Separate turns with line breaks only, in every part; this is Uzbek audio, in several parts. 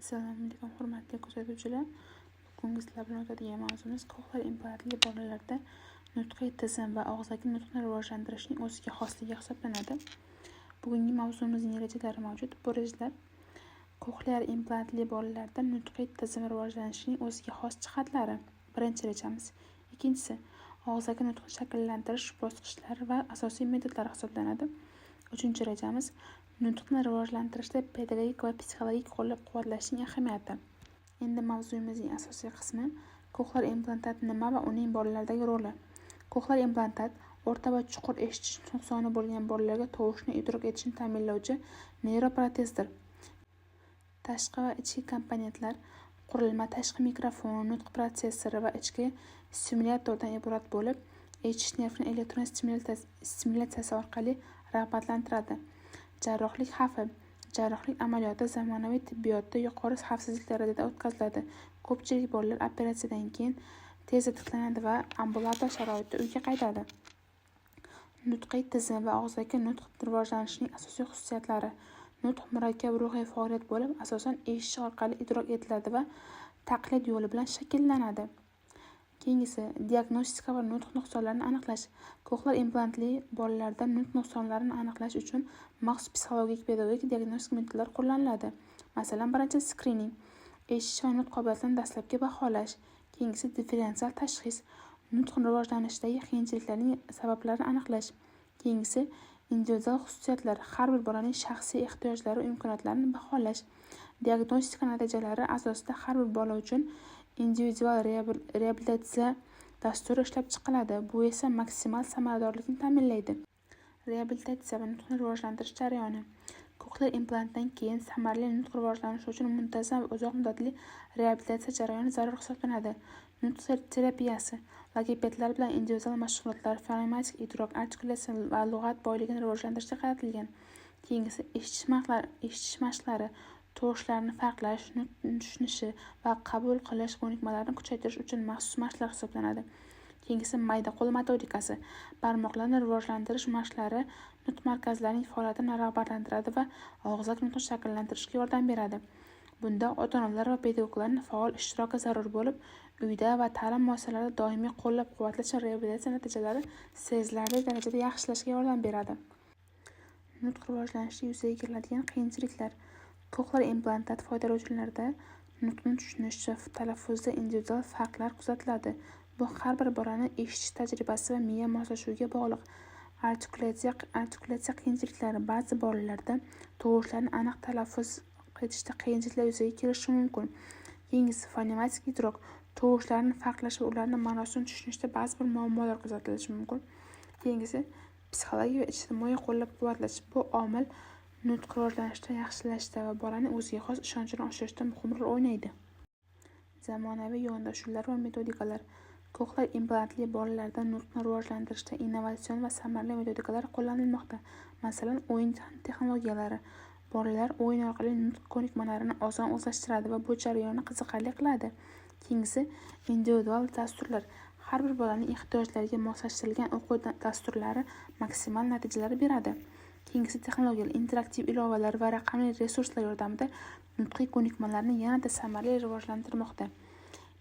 Assalomu alaykum, hurmatli kuzatuvchilar. Bugungi sizlar bilan o'tadigan mavzumiz koxlear implantli bolalarda nutqiy tizim va og'zaki nutqni rivojlantirishning o'ziga xosligi hisoblanadi. Bugungi mavzumizning rejalari mavjud. Bu rejalar koxlear implantli bolalarda nutqiy tizim rivojlanishining o'ziga xos jihatlari. Birinchi rejamiz. Ikkinchisi, og'zaki nutqni shakllantirish bosqichlari va asosiy metodlari hisoblanadi. Uchinchi rejamiz nutqni rivojlantirishda pedagogik va psixologik qo'llab-quvvatlashning ahamiyati. Endi mavzumizning asosiy qismi: koxlear implantat nima va uning bolalardagi roli. Koxlear implantat o'rta va chuqur eshitish nuqsoni bo'lgan bolalarga tovushni idrok etishni ta'minlovchi neyroprotezdir. Tashqi va ichki komponentlar: qurilma tashqi mikrofon, nutq protsessori va ichki stimulyatordan iborat bo'lib, eshitish nervini elektron stimulyatsiyasi orqali rag'batlantiradi. Jarrohlik xavfi: jarrohlik amaliyoti zamonaviy tibbiyotda yuqori xavfsizlik darajada o'tkaziladi. Ko'pchilik bolalar operatsiyadan keyin tezda tiklanadi va ambulator sharoitda uyga qaytadi. Nutqiy tizim va og'zaki nutq rivojlanishining asosiy xususiyatlari: nutq murakkab ruhiy faoliyat bo'lib, asosan eshitish orqali idrok etiladi va taqlid yo'li bilan shakllanadi. Keyingisi, diagnostika va nutq nuqsonlarini aniqlash. Koxlear implantli bolalarda nutq nuqsonlarini aniqlash uchun maxsus psixologik, pedagogik diagnostik metodlar qo'llaniladi. Masalan, birinchi, skrining, eshitish va nutq qobiliyatini dastlabki baholash. Keyingisi, differensial tashxis, nutq rivojlanishidagi qiyinchiliklarning sabablarini aniqlash. Keyingisi, individual xususiyatlar, har bir bolaning shaxsiy ehtiyojlari va imkoniyatlarini baholash. Diagnostika natijalari asosida har bir bola uchun individual reabilitatsiya dasturi ishlab chiqiladi. Bu esa maksimal samaradorlikni ta'minlaydi. Reabilitatsiya va nutqni rivojlantirish jarayoni: koxlear implantdan keyin samarali nutq rivojlanishi uchun muntazam va uzoq muddatli reabilitatsiya jarayoni zarur hisoblanadi. Nutq terapiyasi: logopedlar bilan individual mashg'ulotlar fonematik idrok, artikulyatsiya va lug'at boyligini rivojlantirishga qaratilgan. Keyingisi, eshitish mashqlari: tovushlarni farqlash, nutq tushunishi va qabul qilish ko'nikmalarini kuchaytirish uchun maxsus mashqlar hisoblanadi. Keyingisi, mayda qo'l motorikasi: barmoqlarni rivojlantirish mashqlari nutq markazlarining faoliyatini rag'batlantiradi va og'zaki nutqni shakllantirishga yordam beradi. Bunda ota-onalar va pedagoglarning faol ishtiroki zarur bo'lib, uyda va ta'lim muassasalarida doimiy qo'llab-quvvatlash reabilitatsiya natijalari sezilarli darajada yaxshilashga yordam beradi. Nutq rivojlanishida yuzaga keladigan qiyinchiliklar: koxlear implantat foydalanuvchilarida nutqni tushunish va talaffuzda individual farqlar kuzatiladi. Bu har bir bolani eshitish tajribasi va miya moslashuviga bog'liq. Artikulyatsiya qiyinchiliklari: ba'zi bolalarda tovushlarni aniq talaffuz etishda qiyinchiliklar yuzaga kelishi mumkin. Keyingisi, fonematik idrok: tovushlarni farqlash va ularning ma'nosini tushunishda ba'zi bir muammolar kuzatilishi mumkin. Keyingisi, psixologik va ijtimoiy qo'llab-quvvatlash: bu omil nutq rivojlanishida yaxshilashda va bolaning o'ziga xos ishonchini oshirishda muhim rol o'ynaydi. Zamonaviy yondashuvlar va metodikalar: koxlear implantli bolalarda nutqni rivojlantirishda innovatsion va samarali metodikalar qo'llanilmoqda. Masalan, o'yin texnologiyalari: bolalar o'yin orqali nutq ko'nikmalarini oson o'zlashtiradi va bu jarayonni qiziqarli qiladi. Keyingisi, individual dasturlar: har bir bolaning ehtiyojlariga moslashtirilgan o'quv dasturlari maksimal natijalar beradi. Keyingisi, texnologiyalar: interaktiv ilovalar va raqamli resurslar yordamida nutqiy ko'nikmalarni yanada samarali rivojlantirmoqda.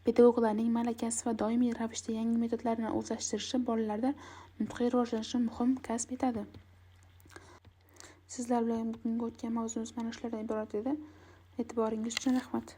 Pedagoglarning malakasi va doimiy ravishda yangi metodlarni o'zlashtirishi bolalarda nutqiy rivojlanishni muhim kasb etadi. Sizlar bilan bugungi o'tgan mavzumiz mana shulardan iborat edi. E'tiboringiz uchun rahmat.